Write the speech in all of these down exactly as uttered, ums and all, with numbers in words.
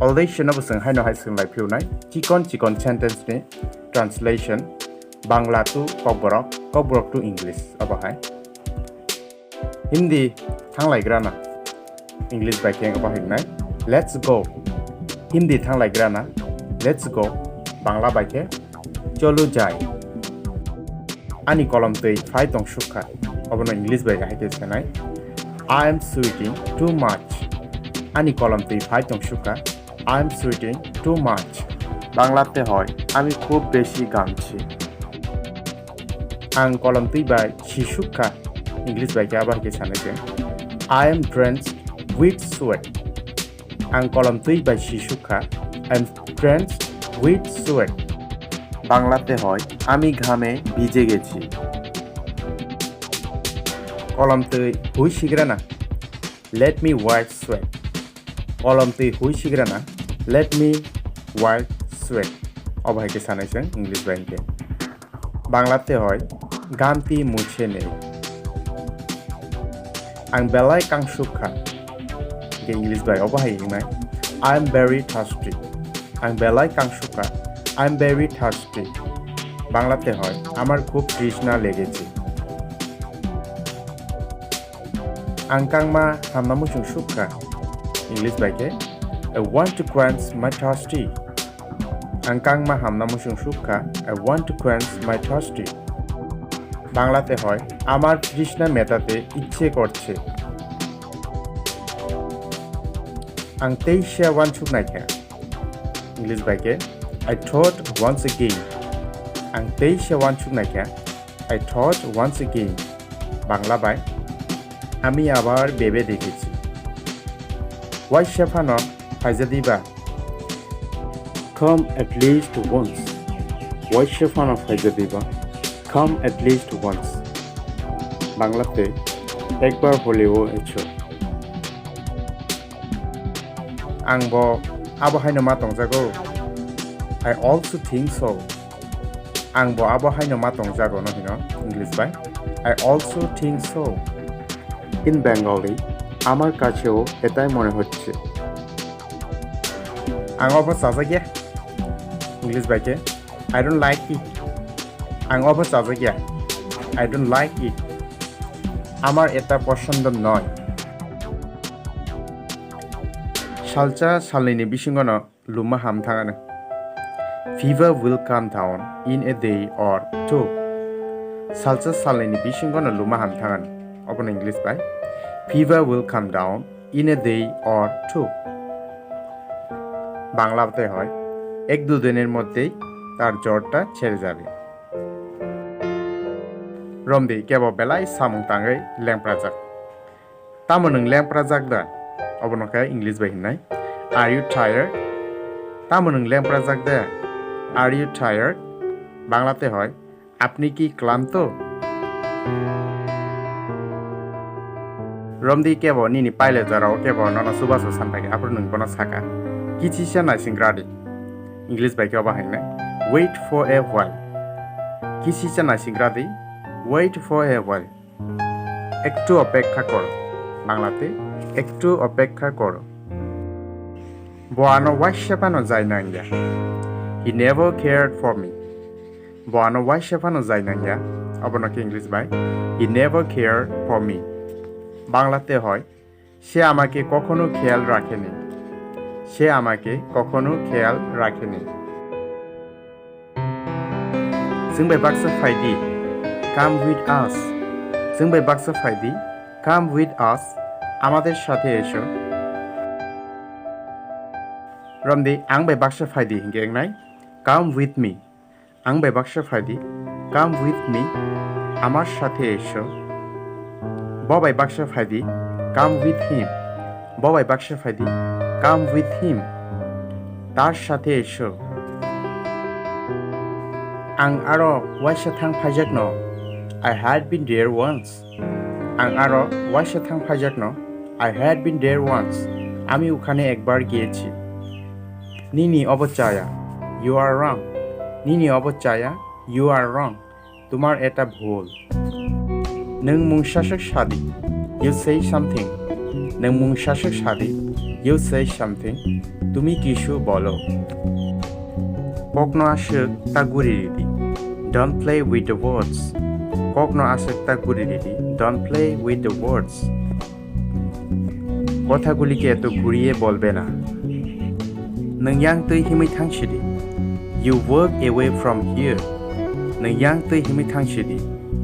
Already no bwswng haino hai swng lai phiyunai chikon chikon sentence ni translation, Bangla to Kokborok, Kokborok to English, abo hai. Hindi thanglaigrana, English bai khe abo hingnai, "Let's go." Hindi thanglaigrana, "Let's go." Bangla bai khe, "Cholo jai." Ani kolom twi phai tong sukha. Obono English bai hai khe sanai, "I am sweating too much." Ani kolom twi phai tong sukha. "I am sweating too much." Bangla te hoi, "Ami khub beshi ghamchi." Ang kolom twi bai si sukha. English bai khe abo hai khe sanai se, "I am drenched with sweat." Ang kolom twi bai si sukha. "I am drenched with sweat." Bangla te hoi, "Ami ghame bhije gechi." Kolom twi hui sigrana, "Let me wipe sweat." Kolom twi hui sigrana, "Let me wipe sweat." Obo hai khe sanai se English bai hinkhe. Bangla te hoi, "Ghamti mujhe nahi." Ang belai kang sukha. Hinkhe English bai obo hai wngnai, "I am very thirsty." Ang belai kang sukha. "I am very thirsty." Bangla te hoi, "Amar khub trishna legeche." Ang kangma hamna muchung sukha. English bai khe, "I want to quench my thirsty." Ang kangma hamna muchung sukha. "I want to quench my thirsty." Bangla te hoi, "Amar trishna metate icche korche." Ang teisa wansuk naikha. English bai khe, "I thought once again." Ang teisa wansuk naikha. "I thought once again." Bangla bai, "Ami abar bebe dekhechi." Waisa phano phaijadi ba? "Come at least once." Waisa phano phaijadi ba? "Come at least once." Bangla te, "Ekbar holeo echo." Ang bo abo haino ma tongjago. "I also think so." Ang bo abo haino ma tongjago no hino English bai, "I also think so." In Bengali, "Amar kacheo etai mone hocche." Ang obo chajakya. English bai khe, "I don't like it." Ang obo chajakya. "I don't like it." Amar eta posondo noi. Salsa salnini bisingono luma ham thangano. Fever will come down in a day or two. Salsa salnini bisingono luma ham thangano. Obono English bai, "Fever will come down in a day or two." Bangla te hoi, "Ek du diner moddhei tar jorta sere jabe." Romdi kebo belai samung tangwi lengprajak. Tamo nwng lengprajak da? Obono khe English bai hinnai, "Are you tired?" Tamo nwng lengprajak da? "Are you tired?" Bangla te hoi, "Apni ki klamto?" Romdi kebo nini pilot jorao kebo nono chubachu sanphai khe, aphuru nwng bono saka, "Kichisa naising radi." English bai khe obo hai hwnwi, "Wait for a while." Kichisa naising radi, "Wait for a while." Ektu opekkha koro. Bangla te, "Ektu opekkha koro." Bo ano waisa phano jai nangya. He never cared for me. Bo ano waisa phano jai nangya. Obono khe English bai, "He never cared for me." Bangla te hoi, "সে আমাকে কখনো খেয়াল রাখেনি। সে আমাকে কখনো খেয়াল রাখেনি।" Chwng bai baksa phai di, come with us. Chwng bai baksa phai di, come with us. আমাদের সাথে এসো. Romdi, ang bai baksa phai di, hinkhe wngnai, come with me. Ang bai baksa phai di, come with me. আমার সাথে এসো. Bo bai baksa phai di, come with him. Bo bai baksa phai di, come with him. তার সাথে এসো. Ang aro waisa thang phaijakno. I had been there once. Ang aro waisa thang phaijakno. I had been there once. আমি ওখানে একবার গিয়েছি. Nini obo chaya. You are wrong. Nini obo chaya. You are wrong. তোমার এটা ভুল. Nwng mungsa swk sa di. You say something. Nwng mungsa swk sa di. You say something. তুমি কিছু বলো। Kokno aswk ta guri ridi. Don't play with the words. Kokno aswk ta guri ridi. Don't play with the words. কথাগুলিকে এত ঘুরিয়ে বলবে না। Nwng yang twi himwi thangsidi. You walk away from here. Nwng yang twi himwi thangsidi.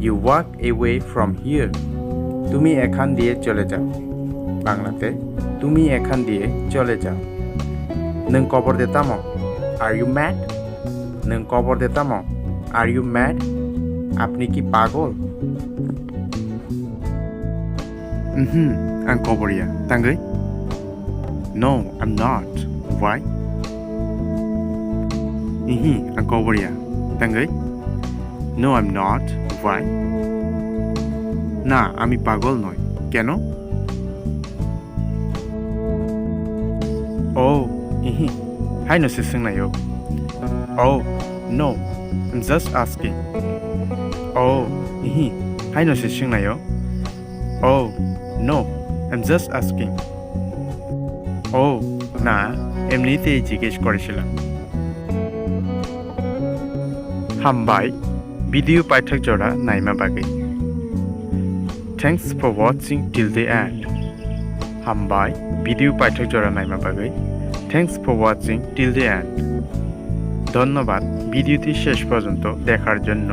You walk away from here. তুমি এখান দিয়ে চলে যাও। বাংলাতে, তুমি এখান দিয়ে চলে যাও। Nwng kobor de tamo? Are you mad? Nwng kobor de tamo? Are you mad? আপনি কি পাগল? Mhm, ang kobor ya. Tangwi? No, I'm not. Why? Ihi, ang kobor ya. Tangwi? No, I'm not. Why? না, আমি পাগল নই। কেন? Oh, ihi, haino se swngnaio. Oh, no, I'm just asking. Oh, ihi, haino se swngnaio. Oh, no, I'm just asking. Oh, না, এমনিতেই জিজ্ঞেস করেছিলাম। Hambai, video paithak jora naima bagwi. Thanks for watching till the end. Hambai, video paithak jora naima bagwi. Thanks for watching till the end. ধন্যবাদ ভিডিওটি শেষ পর্যন্ত দেখার জন্য।